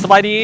ສະບາຍດີ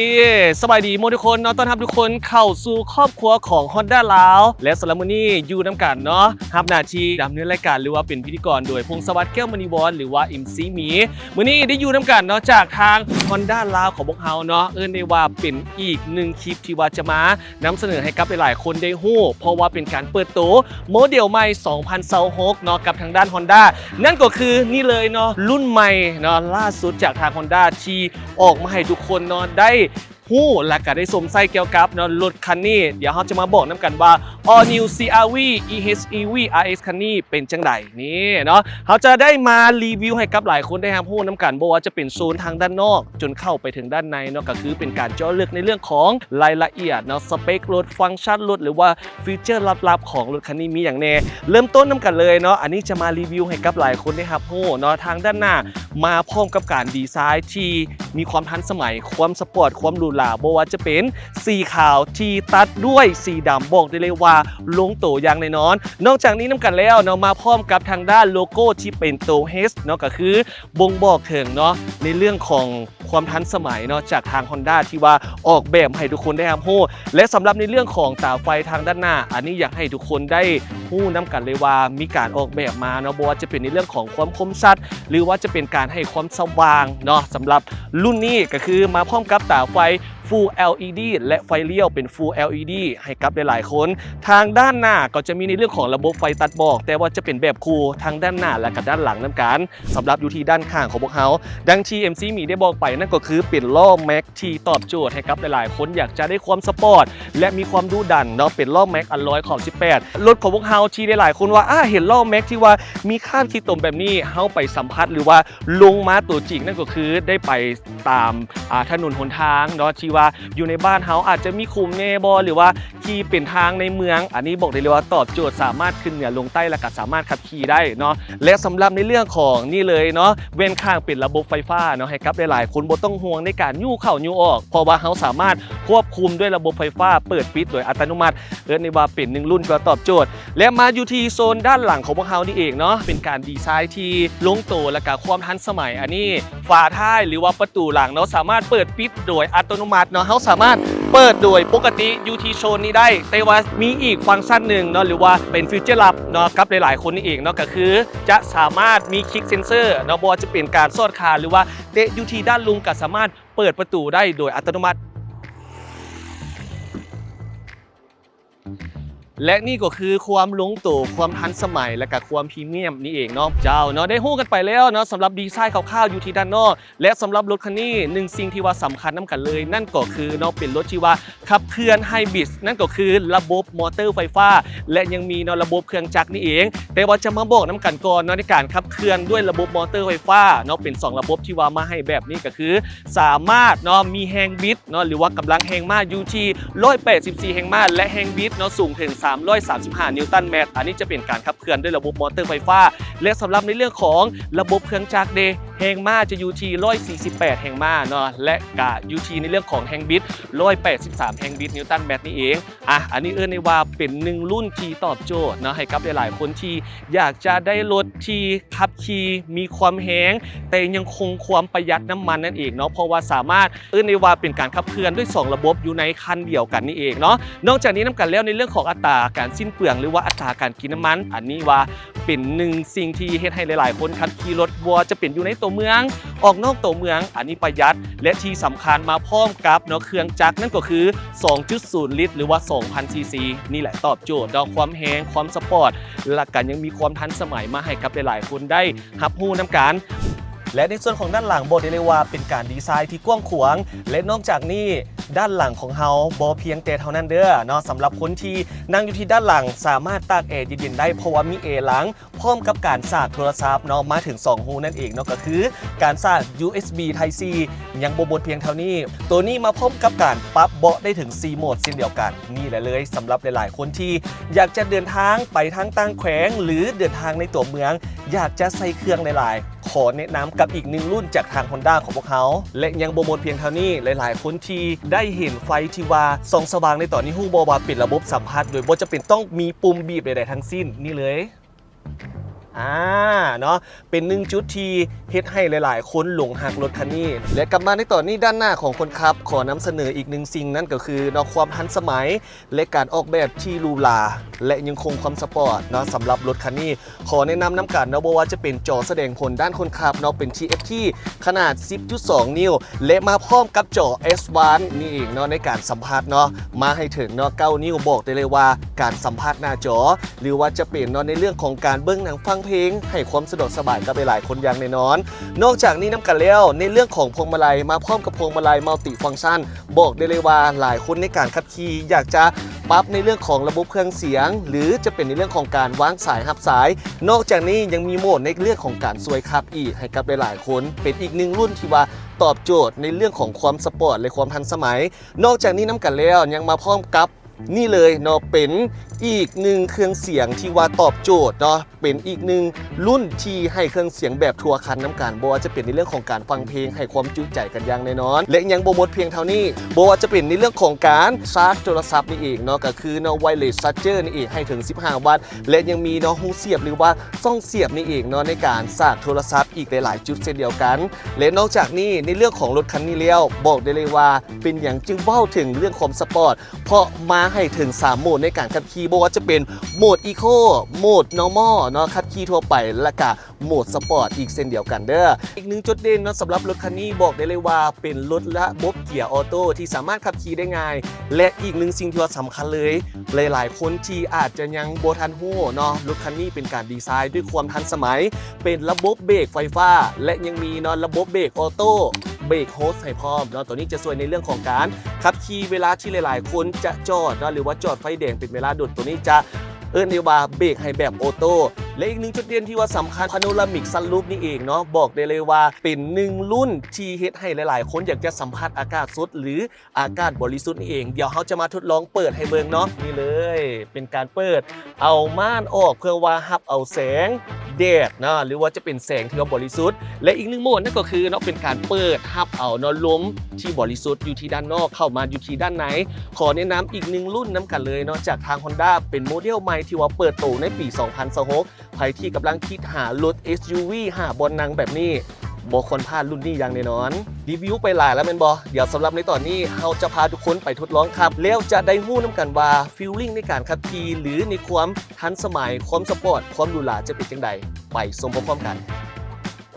ສະບາຍດີໝົດທຸກຄົນເນາະ ຕ້ອນຮັບທຸກຄົນເຂົ້າສູ່ຄອບຄົວຂອງ Honda ລາວ ແລະ ສຳລັບມື້ນີ້ຢູ່ນຳກັນເນາະ ຮັບໜ້າທີ່ດຳເນີນລາຍການ ຫຼືວ່າເປັນພິທີກອນໂດຍ ພົງສະຫວັດ ແກ້ວມະນີວອນ ຫຼືວ່າ ເອັມຊີ ໝີ. ມື້ນີ້ໄດ້ຢູ່ນຳກັນເນາະ ຈາກທາງ Honda ລາວຂອງພວກເຮົາເນາະ ເອີ້ນໄດ້ວ່າເປັນອີກໜຶ່ງຄລິບທີ່ວ່າຈະມາ ນຳສະເໜີໃຫ້ກັບຫຼາຍໆຄົນໄດ້ຮູ້ ເພາະວ່າເປັນການເປີດໂຕໂມເດວໃໝ່ສອງພັນຊາວຫົກເນາະ ກັບທາງດ້ານ Honda ນັ້ນກໍຄືນີ້ເລີຍເນາະ ລຸ້ນໃໝ່ເນາະ ລ່າສຸດຈາກທາງ Honda ທີ່ອອກມາໃຫ້ທຸກຄົນເນາະ ໄດ້ຮູ້ ແລະ ກະໄດ້ຊົມໃຊ້ກ່ຽວກັບເນາະ ລົດຄັນນີ້. ດຽວເຮົາຈະມາບອກນຳກັນວ່າ All New ຊີ ອາ ວີ ອີ ເອັກ ອີ ວີ ອາ ເອັກ ຄັນນີ້ເປັນຈັ່ງໃດ ນີ້ເນາະ ເຮົາຈະໄດ້ມາຣີວິວໃຫ້ກັບຫຼາຍຄົນໄດ້ຮັບຮູ້ນຳກັນ ບໍ່ວ່າຈະເປັນໂຊນທາງດ້ານນອກ ຈົນເຂົ້າໄປເຖິງດ້ານໃນເນາະ ກໍຄືເປັນການເຈາະເລິກໃນເລື່ອງຂອງລາຍລະອຽດເນາະ ສະເປັກລົດ ຟັງຊັນລົດ ຫຼືວ່າຟີເຈີລັບໆຂອງລົດຄັນນີ້ມີຫຍັງແດ່. ເລີ່ມຕົ້ນນຳກັນເລີຍເນາະ ອັນນີ້ຈະມາຣີວິວໃຫ້ກັບຫຼາຍຄົນໄດ້ຮັບຮູ້ເນາະ ທາງດ້ານໜ້າມາພ້ອມກັບການດີໄຊທີ່ມີຄວາມທັນສະໄໝ ຄວາມສະປອດ ຄວາມຫຼູຫຼາ ບໍ່ວ່າຈະເປັນສີຂາວທີ່ຕັດດ້ວຍສີດຳ ບອກໄດ້ເລີຍວ່າລົງໂຕຢ່າງແນ່ນອນ. ນອກຈາກນີ້ນຳກັນແລ້ວເນາະ ມາພ້ອມກັບທາງດ້ານໂລໂກ້ທີ່ເປັນໂຕ H ເນາະ ກໍຄືບົ່ງບອກເຖິງເນາະ ໃນເລື່ອງຂອງຄວາມທັນສະໄໝເນາະ ຈາກທາງ Honda ທີ່ວ່າອອກແບບໃຫ້ທຸກຄົນໄດ້ຮັບຮູ້ ແລະ ສຳລັບໃນເລື່ອງຂອງຕາໄຟທາງດ້ານໜ້າ ອັນນີ້ຢາກໃຫ້ທຸກຄົນໄດ້ຮູ້ນຳກັນເລີຍວ່າມີການອອກແບບມາເນາະ ບໍ່ວ່າຈະເປັນໃນເລື່ອງຂອງຄວາມຄົມຊັດ ຫຼືວ່າຈະເປັນການໃຫ້ຄວາມສະຫວ່າງເນາະ. ສຳລັບລຸ້ນນີ້ກໍຄືມາພ້ອມກັບຕາໄຟ Full ແອລອີດີ ແລະ ໄຟລ້ຽວເປັນ Full ແອລອີດີ ໃຫ້ກັບຫຼາຍໆຄົນ. ທາງດ້ານໜ້າກໍຈະມີໃນເລື່ອງຂອງລະບົບໄຟຕັດບອກ ແຕ່ວ່າຈະເປັນແບບຄູ່ທັງດ້ານໜ້າ ແລະ ກະດ້ານຫຼັງນຳກັນ. ສຳລັບຢູ່ທີ່ດ້ານຂ້າງຂອງພວກເຮົາ ດັ່ງທີ່ ເອັມຊີ ໝີ ໄດ້ບອກໄປ ນັ້ນກໍຄືເປັນລໍ້ແມັກທີ່ຕອບໂຈດໃຫ້ກັບຫຼາຍໆຄົນ ຢາກຈະໄດ້ຄວາມສະປອດ ແລະ ມີຄວາມດຸດັນເນາະ ເປັນລໍ້ແມັກອາລອຍຂອບສິບແປດ. ລົດຂອງພວກເຮົາທີ່ຫຼາຍໆຄົນວ່າ ອາ ເຫັນລໍ້ແມັກທີ່ວ່າມີຄາດຂີ້ຕົມແບບນີ້ ເຮົາໄປສຳຜັດ ຫຼືວ່າລົງມາຕົວຈິງ ນັ້ນກໍຄືໄດ້ໄປ ຕາມ ອາ ຖະໜົນຫົນທາງເນາະ ທີ່ວ່າຢູ່ໃນບ້ານເຮົາອາດຈະມີຂຸມແດ່ບໍ່ ຫຼືວ່າທີ່ເປັນທາງໃນເມືອງ ອັນນີ້ບອກໄດ້ເລີຍວ່າຕອບໂຈດ ສາມາດຂຶ້ນເໜືອລົງໃຕ້ ແລ້ວກໍສາມາດຂັບຂີ່ໄດ້ເນາະ. ແລະ ສຳລັບໃນເລື່ອງຂອງນີ້ເລີຍເນາະ ແວ່ນຂ້າງເປັນລະບົບໄຟຟ້າເນາະ ໃຫ້ກັບຫຼາຍໆຄົນບໍ່ຕ້ອງຫ່ວງໃນການຍູ້ເຂົ້າຍູ້ອອກ ເພາະວ່າເຮົາສາມາດຄວບຄຸມດ້ວຍລະບົບໄຟຟ້າ ເປີດປິດໂດຍອັດຕະໂນມັດ ເອີ້ນໄດ້ວ່າເປັນໜຶ່ງລຸ້ນທີ່ວ່າຕອບໂຈດ. ແລະ ມາຢູ່ທີ່ໂຊນດ້ານຫຼັງຂອງພວກເຮົານີ້ເອງເນາະ ເປັນການດີໄຊທີ່ລົງໂຕ ແລະກະຄວາມທັນສະໄໝ. ອັນນີ້ຝາທ້າຍ ຫຼືວ່າປະຕູຫຼັງເນາະ ສາມາດເປີດປິດໂດຍອັດຕະໂນມັດເນາະ ເຮົາສາມາດເປີດໂດຍປົກກະຕິຢູ່ທີ່ໂຊນນີ້ໄດ້ ແຕ່ວ່າມີອີກຟັງຊັນໜຶ່ງເນາະ ຫຼືວ່າເປັນຟີເຈີລັບເນາະ ກັບຫຼາຍໆຄົນນີ້ເອງເນາະ ກໍຄືຈະສາມາດມີຄິກເຊັນເຊີເນາະ ບໍ່ວ່າຈະເປັນການສອດຂາ ຫຼືວ່າເຕະຢູ່ທີ່ດ້ານລຸ່ມ ກໍສາມາດເປີດປະຕູໄດ້ໂດຍອັດຕະໂນມັດ. ແລະ ນີ້ກໍຄືຄວາມລົງໂຕ ຄວາມທັນສະໄໝ ແລະກະຄວາມພຣີມຽມນີ້ເອງເນາະ ເຈົ້າເນາະ. ໄດ້ຮູ້ກັນໄປແລ້ວເນາະ ສຳລັບດີໄຊຄ່າວໆຢູ່ທີ່ດ້ານນອກ ແລະ ສຳລັບລົດຄັນນີ້ ໜຶ່ງສິ່ງທີ່ວ່າສຳຄັນນຳກັນເລີຍ ນັ້ນກໍຄືເນາະ ເປັນລົດທີ່ວ່າຂັບເຄື່ອນໄຮບຣິດ ນັ້ນກໍຄືລະບົບມໍເຕີໄຟຟ້າ ແລະ ຍັງມີເນາະ ລະບົບເຄື່ອງຈັກນີ້ເອງ. ແຕ່ວ່າຈະມາບອກນຳກັນກ່ອນເນາະ ໃນການຂັບເຄື່ອນດ້ວຍລະບົບມໍເຕີໄຟຟ້າເນາະ ເປັນສອງລະບົບທີ່ວ່າມາໃຫ້ແບບນີ້ ກໍຄືສາມາດເນາະ ມີແຮງບິດ ເນາະ ຫຼືວ່າກຳລັງແຮງມ້າຢູ່ທີ່ຮ້ອຍແປດສິບສີ່ແຮງມ້າ ແລະ ແຮງບິດເນາະ ສູງເຖິງສາມຮ້ອຍສາມສິບຫ້ານິວຕັນແມັດ. ອັນນີ້ຈະເປັນການຂັບເຄື່ອນດ້ວຍລະບົບມໍເຕີໄຟຟ້າ ແລະ ສຳລັບໃນເລື່ອງຂອງລະບົບເຄື່ອງຈັກເດ ແຮງມ້າຈະຢູ່ທີ່ຮ້ອຍສີ່ສິບແປດແຮງມ້າເນາະ ແລະ ກະຢູ່ທີ່ໃນເລື່ອງຂອງແຮງບິດ ຮ້ອຍແປດສິບສາມແຮງບິດນິວຕັນແມັດນີ້ເອງ. ອາ ອັນນີ້ເອີ້ນໄດ້ວ່າເປັນໜຶ່ງລຸ້ນທີ່ຕອບໂຈດເນາະ ໃຫ້ກັບຫຼາຍໆຄົນທີ່ຢາກຈະໄດ້ລົດທີ່ຂັບຂີ່ມີຄວາມແຮງ ແຕ່ຍັງຄົງຄວາມປະຢັດນ້ຳມັນນັ້ນເອງເນາະ ເພາະວ່າສາມາດ ເອີ້ນໄດ້ວ່າເປັນການຂັບເຄື່ອນດ້ວຍສອງລະບົບຢູ່ໃນຄັນດຽວກັນນີ້ເອງເນາະ. ນອກຈາກນີ້ນຳກັນແລ້ວ ໃນເລື່ອງຂອງອັດຕາການສິ້ນເປືອງ ຫຼືວ່າອັດຕາການກິນນ້ຳມັນ ອັນນີ້ວ່າເປັນໜຶ່ງສິ່ງທີ່ເຮັດໃຫ້ຫຼາຍໆຄົນຂັບຂີ່ລົດ ບໍ່ວ່າຈະເປັນຢູ່ໃນຕົວເມືອງ ອອກນອກຕົວເມືອງ ອັນນີ້ປະຢັດ ແລະ ທີ່ສຳຄັນມາພ້ອມກັບເນາະ ເຄື່ອງຈັກ ນັ້ນກໍຄືສອງຈຸດສູນລິດ ຫຼືວ່າສອງພັນຊີຊີ ນີ້ແຫຼະຕອບໂຈດເນາະ ຄວາມແຮງ ຄວາມສະປອດ ແລະ ກະຍັງມີຄວາມທັນສະໄໝມາໃຫ້ກັບຫຼາຍໆຄົນໄດ້ ຮັບຮູ້ນຳກັນ. ແລະ ໃນສ່ວນຂອງດ້ານຫຼັງ ບອກໄດ້ເລີຍວ່າເປັນການດີໄຊທີ່ກວ້າງຂວາງ ແລະ ນອກຈາກນີ້ ດ້ານຫຼັງຂອງເຮົາບໍ່ພຽງແຕ່ເທົ່ານັ້ນເດີເນາະ ສຳລັບຄົນທີ່ນັ່ງຢູ່ທີ່ດ້ານຫຼັງ ສາມາດຕາກແອເຢັນໆໄດ້ ເພາະວ່າມີແອຫຼັງ ພ້ອມກັບການສາກໂທລະສັບເນາະ ມາເຖິງສອງຮູນັ້ນເອງເນາະ ກໍຄືການສາກ ຢູເອັສບີ Type C. ຍັງບໍ່ໝົດພຽງເທົ່ານີ້ ໂຕນີ້ມາພ້ອມກັບການປັບເບາະໄດ້ເຖິງສີ່ໂໝດເຊັ່ນດຽວກັນ. ນີ້ແຫຼະເລີຍ ສຳລັບຫຼາຍໆຄົນທີ່ຢາກຈະເດີນທາງໄປທາງຕ່າງແຂວງ ຫຼື ເດີນທາງໃນຕົວເມືອງ ຢາກຈະໃສ່ເຄື່ອງຫຼາຍໆ ຂໍແນະນຳກັບອີກໜຶ່ງລຸ້ນຈາກທາງ Honda ຂອງພວກເຮົາ. ແລະ ຍັງບໍ່ໝົດພຽງເທົ່ານີ້ ຫຼາຍໆຄົນທີ່ໄດ້ເຫັນໄຟທີ່ວ່າສ່ອງສະຫວ່າງໃນຕອນນີ້ ຮູ້ບໍ່ວ່າເປັນລະບົບສຳຜັດ ໂດຍບໍ່ຈຳເປັນຕ້ອງມີປຸ່ມບີບໃດໆທັງສິ້ນ. ນີ້ເລີຍ. ອ່າເນາະ ເປັນໜຶ່ງຈຸດທີ່ເຮັດໃຫ້ຫຼາຍໆຄົນຫຼົງຮັກລົດຄັນນີ້. ແລະ ກັບມາໃນຕອນນີ້ ດ້ານໜ້າຂອງຄົນຂັບ ຂໍນຳສະເໜີອີກໜຶ່ງສິ່ງ ນັ້ນກໍຄືເນາະ ຄວາມທັນສະໄໝ ແລະ ການອອກແບບທີ່ຫຼູຫຼາ ແລະ ຍັງຄົງຄວາມສະປອດເນາະ. ສຳລັບລົດຄັນນີ້ ຂໍແນະນຳນຳກັນເນາະ ບໍ່ວ່າຈະເປັນຈໍສະແດງຜົນດ້ານຄົນຂັບເນາະ ເປັນ ທີ ເອັຟ ທີ ຂະໜາດ ສິບຈຸດສອງ ນິ້ວ ແລະ ມາພ້ອມກັບຈໍ Advance ນີ້ເອງເນາະ ໃນການສຳຜັດເນາະ ມາໃຫ້ເຖິງເນາະ ເກົ້າ ນິ້ວ. ບອກໄດ້ເລີຍວ່າ ການສຳຜັດໜ້າຈໍ ຫຼືວ່າຈະເປັນເນາະ ໃນເລື່ອງຂອງການເບິ່ງໜັງຟັງເພງ ໃຫ້ຄວາມສະດວກສະບາຍກັບຫຼາຍໆຄົນຢ່າງແນ່ນອນ. ນອກຈາກນີ້ນຳກັນແລ້ວ ໃນເລື່ອງຂອງພວງມາໄລ ມາພ້ອມກັບພວງມາໄລ Multifunction ບອກໄດ້ເລີຍວ່າ ຫຼາຍຄົນໃນການຂັບຂີ່ ຢາກຈະປັບໃນເລື່ອງຂອງລະບົບເຄື່ອງສຽງ ຫຼື ຈະເປັນໃນເລື່ອງຂອງການວາງສາຍຮັບສາຍ. ນອກຈາກນີ້ຍັງມີໂໝດໃນເລື່ອງຂອງການຊ່ວຍຂັບອີກ ໃຫ້ກັບຫຼາຍໆຄົນ ເປັນອີກໜຶ່ງລຸ້ນທີ່ວ່າຕອບໂຈດໃນເລື່ອງຂອງຄວາມສະປອດ ແລະ ຄວາມທັນສະໄໝ. ນອກຈາກນີ້ນຳກັນແລ້ວ ຍັງມາພ້ອມກັບນີ້ເລີຍເນາະ ເປັນອີກໜຶ່ງເຄື່ອງສຽງທີ່ວ່າຕອບໂຈດເນາະ ເປັນອີກໜຶ່ງລຸ້ນທີ່ໃຫ້ເຄື່ອງສຽງແບບທົ່ວຄັນນຳກັນ ບໍ່ວ່າຈະເປັນໃນເລື່ອງຂອງການຟັງເພງ ໃຫ້ຄວາມຈຸໃຈກັນຢ່າງແນ່ນອນ. ແລະ ຍັງບໍ່ໝົດພຽງເທົ່ານີ້ ບໍ່ວ່າຈະເປັນໃນເລື່ອງຂອງການຊາດໂທລະສັບນີ້ເອງເນາະ ກໍຄືເນາະ Wireless Charger ນີ້ເອງ ໃຫ້ເຖິງສິບຫ້າວັດ ແລະ ຍັງມີເນາະຮູສຽບ ຫຼືວ່າຊ່ອງສຽບນີ້ເອງເນາະ ໃນການສາກໂທລະສັບອີກຫຼາຍໆຈຸດເຊັ່ນດຽວກັນ. ແລະ ນອກຈາກນີ້ ໃນເລື່ອງຂອງລົດຄັນນີ້ແລ້ວ ບອກໄດ້ເລີຍວ່າ ເປັນຫຍັງຈຶ່ງເວົ້າເຖິງເລື່ອງຄວາມສະປອດ ເພາະມາໃຫ້ເຖິງສາມໂໝດໃນການຂັບຂີ່ ບໍ່ວ່າຈະເປັນໂໝດ Eco ໂໝດ Normal ເນາະ ຂັບຂີ່ທົ່ວໄປ ແລະກະໂໝດສະປອດອີກເຊັ່ນດຽວກັນເດີ້. ອີກໜຶ່ງຈຸດເດັ່ນເນາະ ສຳລັບລົດຄັນນີ້ ບອກໄດ້ເລີຍວ່າເປັນລົດລະບົບເກຍອໍໂຕ້ທີ່ສາມາດຂັບຂີ່ໄດ້ງ່າຍ ແລະ ອີກໜຶ່ງສິ່ງທີ່ວ່າສຳຄັນເລີຍ ຫຼາຍໆຄົນທີ່ອາດຈະຍັງບໍ່ທັນຮູ້ເນາະ ລົດຄັນນີ້ເປັນການດີໄຊດ້ວຍຄວາມທັນສະໄໝ ເປັນລະບົບເບຣກໄຟຟ້າ ແລະ ຍັງມີເນາະ ລະບົບເບຣກອໍໂຕ້ ເບຣກໂຮສໃຫ້ພ້ອມເນາະ. ຕົວນີ້ຈະຊ່ວຍໃນເລື່ອງຂອງການຂັບຂີ່ເວລາທີ່ຫຼາຍໆຄົນຈະຈອດເນາະ ຫຼືວ່າຈອດໄຟແດງເປັນເວລາດົນ ຕົວນີ້ຈະເອີ້ນໄດ້ວ່າເບຣກໃຫ້ແບບອໍໂຕ້. ແລະ ອີກໜຶ່ງຈຸດເດັ່ນທີ່ວ່າສຳຄັນ Panoramic Sunroof ນີ້ເອງເນາະ ບອກໄດ້ເລີຍວ່າເປັນໜຶ່ງລຸ້ນທີ່ເຮັດໃຫ້ຫຼາຍໆຄົນຢາກຈະສຳຜັດອາກາດສົດ ຫຼື ອາກາດບໍລິສຸດນີ້ເອງ. ດຽວເຮົາຈະມາທົດລອງເປີດໃຫ້ເບິ່ງເນາະ ນີ້ເລີຍ ເປັນການເປີດ ເອົາມ່ານອອກເພື່ອວ່າຮັບເອົາແສງແດດເນາະ ຫຼືວ່າຈະເປັນແສງທີ່ວ່າບໍລິສຸດ ແລະ ອີກໜຶ່ງໂໝດນັ້ນກໍຄືເນາະ ເປັນການເປີດຮັບເອົາເນາະ ລົມທີ່ບໍລິສຸດຢູ່ທີ່ດ້ານນອກເຂົ້າມາຢູ່ທີ່ດ້ານໃນ. ຂໍແນະນຳອີກໜຶ່ງລຸ້ນນຳກັນເລີຍເນາະ ຈາກທາງ Honda ເປັນໂມເດວໃໝ່ທີ່ວ່າເປີດໂຕໃນປີສອງພັນຊາວຫົກ ໃຜທີ່ກຳລັງຄິດຫາລົດ SUV ຫາບ່ອນນັ່ງແບບນີ້ ບໍ່ຄວນພາດລຸ້ນນີ້ຢ່າງແນ່ນອນ. ຣີວິວໄປຫຼາຍແລ້ວແມ່ນບໍ່? ດຽວສຳລັບໃນຕອນນີ້ ເຮົາຈະພາທຸກຄົນໄປທົດລອງຂັບ ແລ້ວຈະໄດ້ຮູ້ນຳກັນວ່າ feeling ໃນການຂັບຂີ່ ຫຼື ໃນຄວາມທັນສະໄໝ ຄວາມສະປອດ ຄວາມຫຼູຫຼາຈະເປັນຈັ່ງໃດ ໄປຊົມພ້ອມໆກັນ.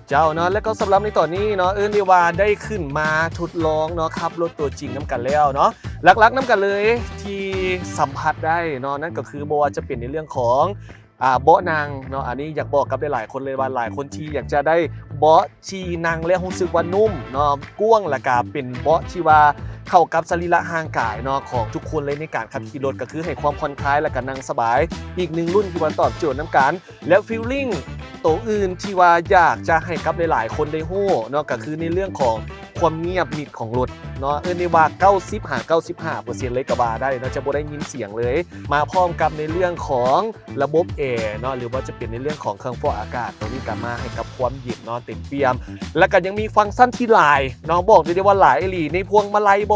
ເຈົ້າເນາະ ແລະກໍສຳລັບໃນຕອນນີ້ເນາະ ເອີ້ນໄດ້ວ່າໄດ້ຂຶ້ນມາທົດລອງເນາະ ຂັບລົດຕົວຈິງນຳກັນແລ້ວເນາະ. ຫຼັກໆນຳກັນເລີຍທີ່ສຳຜັດໄດ້ເນາະ ນັ້ນກໍຄືບໍ່ວ່າຈະເປັນໃນເລື່ອງຂອງ ອ່າ ເບາະນັ່ງເນາະ ອັນນີ້ຢາກບອກກັບຫຼາຍໆຄົນເລີຍວ່າ ຫຼາຍຄົນທີ່ຢາກຈະໄດ້ເບາະທີ່ນັ່ງແລ້ວຮູ້ສຶກວ່ານຸ້ມເນາະ ກວ້າງ ແລ້ວກະເປັນເບາະທີ່ວ່າເຂົ້າກັບສະລີລະຮ່າງກາຍເນາະ ຂອງທຸກຄົນເລີຍໃນການຂັບຂີ່ລົດ ກໍຄືໃຫ້ຄວາມຜ່ອນຄາຍ ແລ້ວກະນັ່ງສະບາຍ. ອີກໜຶ່ງລຸ້ນທີ່ວ່າຕອບໂຈດນຳກັນ ແລ້ວ feeling ໂຕອື່ນທີ່ວ່າຢາກຈະໃຫ້ກັບຫຼາຍໆຄົນໄດ້ຮູ້ເນາະ ກໍຄືໃນເລື່ອງຂອງຄວາມງຽບມິດຂອງລົດເນາະ ເອີ້ນໄດ້ວ່າເກົ້າສິບຫາເກົ້າສິບຫ້າເປີເຊັນເລີຍກໍວ່າໄດ້ເນາະ ຈະບໍ່ໄດ້ຍິນສຽງເລີຍ. ມາພ້ອມກັບໃນເລື່ອງຂອງ ລະບົບແອເນາະ ຫຼືວ່າຈະເປັນໃນເລື່ອງຂອງເຄື່ອງຟອກອາກາດ ຕົວນີ້ກໍມາໃຫ້ກັບຄວາມເຢັນເນາະ ເຕັມປ່ຽມ ແລ້ວກໍຍັງມີຟັງຊັນທີ່ຫຼາຍເນາະ ບອກໄດ້ເລີຍວ່າຫຼາຍອີ່ຫຼີ ໃນພວງມາໄລບໍ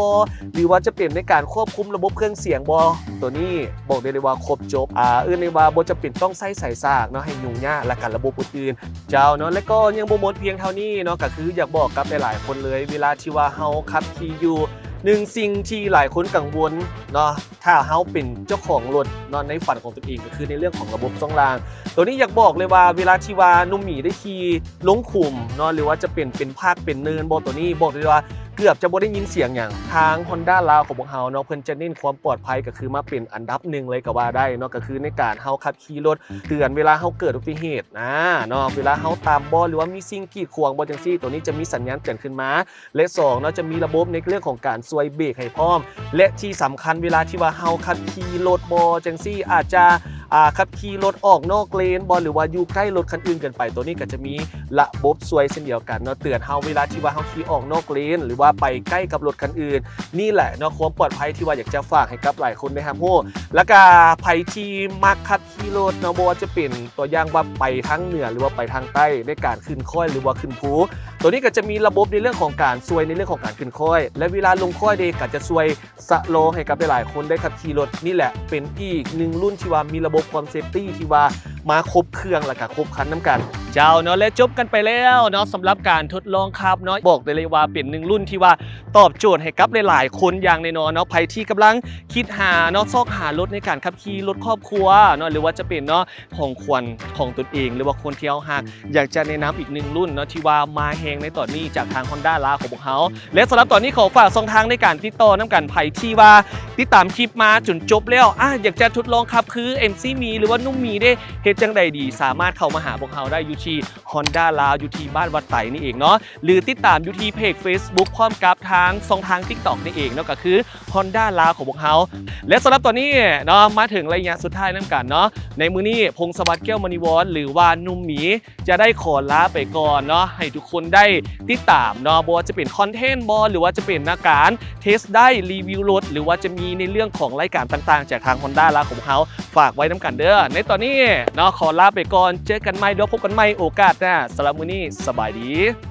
ຫຼືວ່າຈະເປັນໃນການຄວບຄຸມລະບົບເຄື່ອງສຽງບໍ ຕົວນີ້ບອກໄດ້ເລີຍວ່າຄົບຈົບ ອາ ເອີ້ນໄດ້ວ່າບໍ່ຈຳເປັນຕ້ອງໃຊ້ສາຍສາກເນາະ ໃຫ້ຫຍຸ້ງຍາກ ແລ້ວກໍລະບົບອື່ນໆ ເຈົ້າເນາະ. ແລ້ວກໍຍັງບໍ່ໝົດພຽງເທົ່ານີ້ເນາະ ກໍຄືຢາກບອກກັບຫຼາຍໆຄົນເລີຍ ເວລາທີ່ວ່າເຮົາຂັບຂີ່ຢູ່ ໜຶ່ງສິ່ງທີ່ຫຼາຍຄົນກັງວົນເນາະ ຖ້າເຮົາເປັນເຈົ້າຂອງລົດເນາະ ໃນຝັນຂອງຕົນເອງ ກໍຄືໃນເລື່ອງຂອງລະບົບຊ່ວງລ່າງ. ຕົວນີ້ຢາກບອກເລີຍວ່າ ເວລາທີ່ວ່າໜຸ່ມໝີໄດ້ຂີ່ລົງຂຸມເນາະ ຫຼືວ່າຈະເປັນ ເປັນພາກເປັນເນີນບໍ ຕົວນີ້ບອກໄດ້ເລີຍວ່າເກືອບຈະບໍ່ໄດ້ຍິນສຽງຫຍັງ. ທາງ Honda ລາວຂອງພວກເຮົາເນາະ ເພິ່ນຈະເນັ້ນຄວາມປອດໄພ ກໍຄືມາເປັນອັນດັບໜຶ່ງເລີຍກໍວ່າໄດ້ເນາະ ກໍຄືໃນການເຮົາຂັບຂີ່ລົດ ເຕືອນເວລາເຮົາເກີດອຸບັດຕິເຫດນະເນາະ ເວລາເຮົາຕຳບໍ ຫຼືວ່າມີສິ່ງກີດຂວາງບໍ ຈັ່ງຊີ້ ຕົວນີ້ຈະມີສັນຍານເຕືອນຂຶ້ນມາ. ແລະ ສອງເນາະ ຈະມີລະບົບໃນເລື່ອງຂອງການຊ່ວຍເບຣກໃຫ້ພ້ອມ ແລະ ທີ່ສຳຄັນເວລາທີ່ວ່າເຮົາຂັບຂີ່ລົດບໍ ຈັ່ງຊີ້ ອາດຈະ ອ່າ ຂັບຂີ່ລົດອອກນອກເລນບໍ ຫຼືວ່າຢູ່ໃກ້ລົດຄັນອື່ນເກີນໄປ ຕົວນີ້ກໍຈະມີລະບົບຊ່ວຍເຊັ່ນດຽວກັນເນາະ ເຕືອນເຮົາເວລາທີ່ວ່າເຮົາຂີ່ອອກນອກເລນ ຫຼືວ່າໄປໃກ້ກັບລົດຄັນອື່ນ. ນີ້ແຫຼະເນາະ ຄວາມປອດໄພທີ່ວ່າຢາກຈະຝາກໃຫ້ກັບຫຼາຍຄົນໄດ້ຮັບຮູ້ ແລ້ວກະໃຜທີ່ມັກຂັບ ຂີ່ລົດເນາະ ບໍ່ວ່າຈະເປັນຕົວຢ່າງວ່າໄປທາງເໜືອ ຫຼືວ່າໄປທາງໃຕ້ ໃນການຂຶ້ນຄ້ອຍ ຫຼືວ່າຂຶ້ນພູ ຕົວນີ້ກໍຈະມີລະບົບໃນເລື່ອງຂອງການຊ່ວຍໃນເລື່ອງຂອງການຂຶ້ນຄ້ອຍ ແລະ ເວລາລົງຄ້ອຍເດ ກໍຈະຊ່ວຍຊະລໍໃຫ້ກັບຫຼາຍໆຄົນໄດ້ຂັບຂີ່ລົດ. ນີ້ແຫຼະເປັນອີກໜຶ່ງລຸ້ນທີ່ວ່າມີລະບົບຄວາມເຊຟຕີ້ທີ່ວ່າ ມາຄົບເຄື່ອງ ແລ້ວກໍຄົບຄັນນຳກັນ. ເຈົ້າເນາະ ແລະ ຈົບກັນໄປແລ້ວເນາະ ສຳລັບການທົດລອງຂັບເນາະ. ບອກໄດ້ເລີຍວ່າເປັນໜຶ່ງລຸ້ນທີ່ວ່າຕອບໂຈດໃຫ້ກັບຫຼາຍໆຄົນຢ່າງແນ່ນອນເນາະ. ໃຜທີ່ກຳລັງຄິດຫາເນາະ ຊອກຫາລົດໃນການຂັບຂີ່ ລົດຄອບຄົວເນາະ ຫຼືວ່າຈະເປັນເນາະ ຂອງຂວັນຂອງຕົນເອງ ຫຼືວ່າຄົນທີ່ເຮົາຮັກ ຢາກຈະແນະນຳອີກໜຶ່ງລຸ້ນເນາະ ທີ່ວ່າມາແຮງໃນຕອນນີ້ຈາກທາງ Honda ລາວຂອງພວກເຮົາ. ແລະ ສຳລັບຕອນນີ້ຂໍຝາກຊ່ອງທາງໃນການຕິດຕໍ່ນຳກັນ. ໃຜທີ່ວ່າຕິດຕາມຄລິບມາຈົນຈົບແລ້ວ ອາ ຢາກຈະທົດລອງຂັບຄື ເອັມຊີ ໝີ ຫຼືວ່າໜຸ່ມໝີເດ້ ເຮັດຈັ່ງໃດດີ? ສາມາດເຂົ້າມາຫາພວກເຮົາໄດ້ຢູ່ທີ່ Honda ລາວ ຢູ່ທີ່ບ້ານວັດໄຕນີ້ເອງເນາະ ຫຼືຕິດຕາມຢູ່ທີ່ເພຈ Facebook ພ້ອມກັບທາງຊ່ອງທາງ TikTok ນີ້ເອງເນາະ ກໍຄື Honda ລາວຂອງພວກເຮົາ. ແລະ ສຳລັບຕອນນີ້ເນາະ ມາເຖິງໄລຍະສຸດທ້າຍນຳກັນເນາະ. ໃນມື້ນີ້ ພົງສະຫວັດ ແກ້ວມະນີວອນ ຫຼືວ່າໜຸ່ມໝີ ຈະໄດ້ຂໍລາໄປກ່ອນເນາະ. ໃຫ້ທຸກຄົນໄດ້ຕິດຕາມເນາະ ບໍ່ວ່າຈະເປັນຄອນເທັນບໍ ຫຼືວ່າຈະເປັນນະ ການເທສໄດຣຟ໌ຣີວິວລົດ ຫຼືວ່າຈະມີໃນເລື່ອງຂອງລາຍການຕ່າງໆ ຈາກທາງ Honda ລາວຂອງເຮົາ ຝາກໄວ້ນຳກັນເດີ. ໃນຕອນນີ້ເນາະ ຂໍລາໄປກ່ອນ ເຈີກັນໃໝ່ ດຽວພົບກັນໃໝ່ໂອກາດໜ້າ. ສຳລັບມື້ນີ້ ສະບາຍດີ.